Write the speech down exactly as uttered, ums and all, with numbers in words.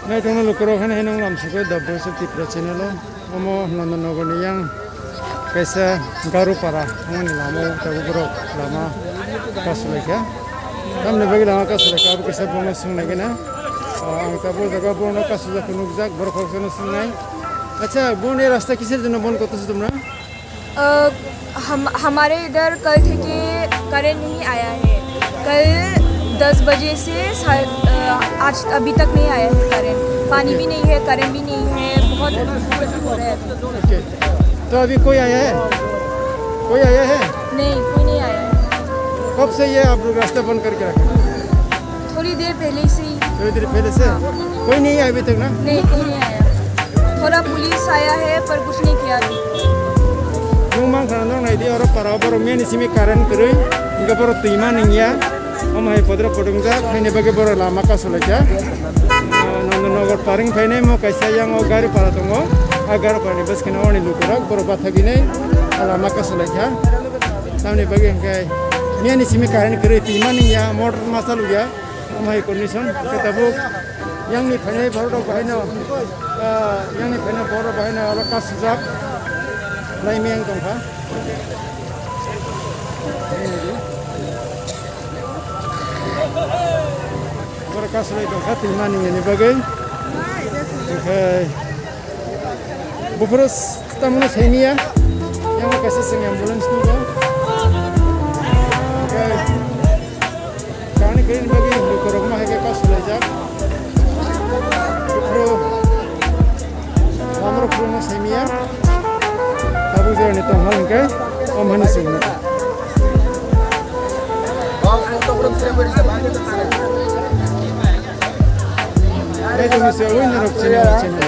Naitongno lukurok, heno heno lamsukgo Dabroso Tripura channel o. Omo Nandanagar ni yang kaisa Garupara, omoni lama o tabuk borok lama kasulaikha. Tamni bagwi lama kasulaikha, abo kaisa bono swngnai gana. Ah, ang tabuk jaga bono kasujak nukjak, borok khoroksa no swngnai. Acha, boni rasta kisir jonno bon korteso tomra? अ, हम, हमारे इधर कल थे कि करंट नहीं आया है। कल दस बजे से सा-, अ, आज अभी तक नहीं आया है करंट। पानी भी नहीं है, करंट भी नहीं है, बहुत difficulty हो रहा है अभी। ओके। तो अभी कोई आया है? कोई आया है? नहीं, कोई नहीं आया है। कब से ये आप लोग रास्ता बंद करके रखे? थोड़ी देर पहले से ही। थोड़ी देर पहले से? हाँ। कोई नहीं है अभी तक ना? नहीं, कोई नहीं आया। थोड़ा पुलिस आया है, पर कुछ नहीं किया अभी। Nwng mankha, nwng nai di, oro para borok meni simi current kwrwi, hinkhe borok twi ma nungya. Omo hai podro podungjak, haini bagwi borok lama kasulaijak. Ah, Nandanagar paring phainai mo kaisa yang o Garupara tongo. A Garuparani bwskango oni lukurok borok bathaginai lama kasulaikha. Tamni bagwi hinkhe meni simi current kwrwi twi ma nungya, motor ma chalokya. Omo hai condition, khe tabuk yangni phainai borok rok bahaino, ah, yangni phainai borok rok bahaino oro kasijak lai meng tongkha. Borok kasulai tongkha, twi ma nungya ni bagwi. Oke. Buphuru s-, tamno saimia, yang kaisa sing ambulance nugo. Oke. Kani kini bagi buphuru ma hai ke kos laijak. Buphuru, lamro phuru ma saimia. Tabu jani tong hal ke, om hani sing. Dai tong se, oi norok chini, chini.